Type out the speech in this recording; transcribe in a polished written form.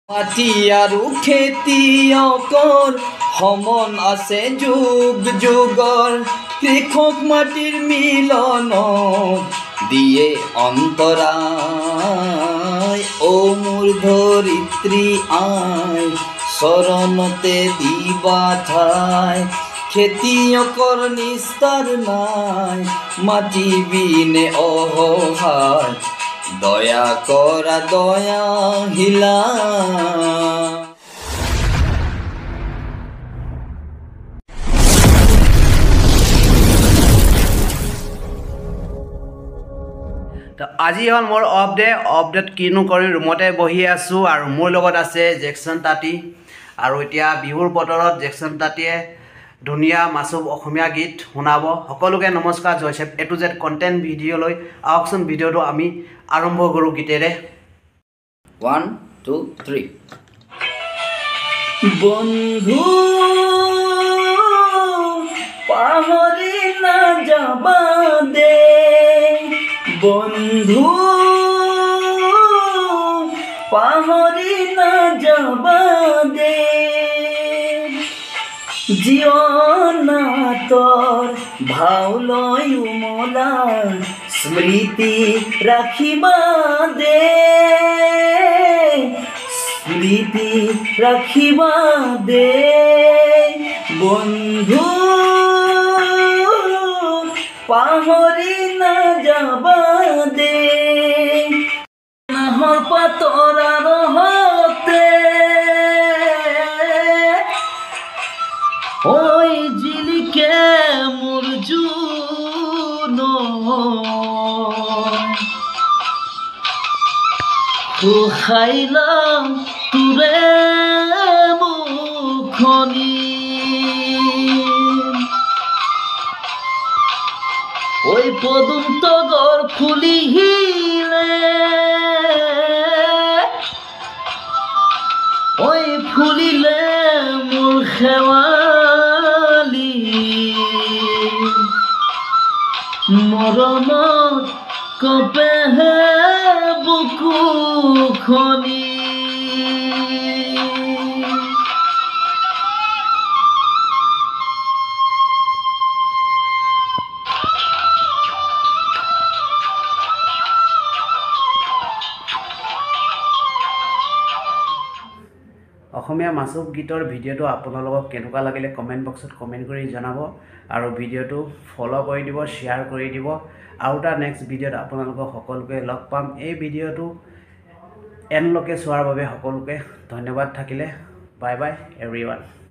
মাটি আৰু খেতিয়কৰ সমন আছে যুগ যুগৰ, কৃষক মাটিৰ মিলনত দিয়ে অন্তৰায়। অ মোৰ ধৰিত্ৰী আই, চৰণতে দিবা ঠাই, খেতিয়কৰ নিস্তাৰ নাই, মাটি বিনে অসহায়, দয়া কৰা দয়া হিলা। তো আজি হ'ল মোৰ অফ ডে। অফ ডেত কিনো কৰিম, ৰুমতে বহি আছোঁ আৰু মোৰ লগত আছে জেকচন তাঁতী। আৰু এতিয়া বিহুৰ বতৰত জেকচন তাঁতীয়ে ধুনীয়া মাছুব অসমীয়া গীত শুনাব। সকলোকে নমস্কাৰ, জয়ছেফ এ টু জেড কণ্টেণ্ট ভিডিঅ'লৈ আহকচোন, ভিডিঅ'টো আমি আৰম্ভ কৰোঁ গীতেৰে। 1 2 3। বন্ধু পাহৰি নাযাবা দে, বন্ধু পাহৰি নাযাবা দে, জীৱনাতৰ ভাওলৈ উমলা স্মৃতি ৰাখিবা দে, স্মৃতি ৰাখিবা দে। বন্ধু পাহৰি নাযাবা দে, নাহৰ পাতৰাৰ হতে ঐ জিলিকে মোৰ জোন, খাইলাম তোৰে মুখনি, ঐ পদুম তগৰ ফুলিলে, ঐ ফুলিলে মোৰ শেৱালি, মৰমত কপেহে বুকুখনি। অসমীয়া মাছুব গীতৰ ভিডিঅ'টো আপোনালোকক কেনেকুৱা লাগিলে কমেণ্ট বক্সত কমেণ্ট কৰি জনাব আৰু ভিডিঅ'টো ফ'ল' কৰি দিব, শ্বেয়াৰ কৰি দিব। আৰু এটা নেক্সট ভিডিঅ'ত আপোনালোকক সকলোকে লগ পাম। এই ভিডিঅ'টো এণ্ডলৈকে চোৱাৰ বাবে সকলোকে ধন্যবাদ থাকিলে। Bye bye everyone.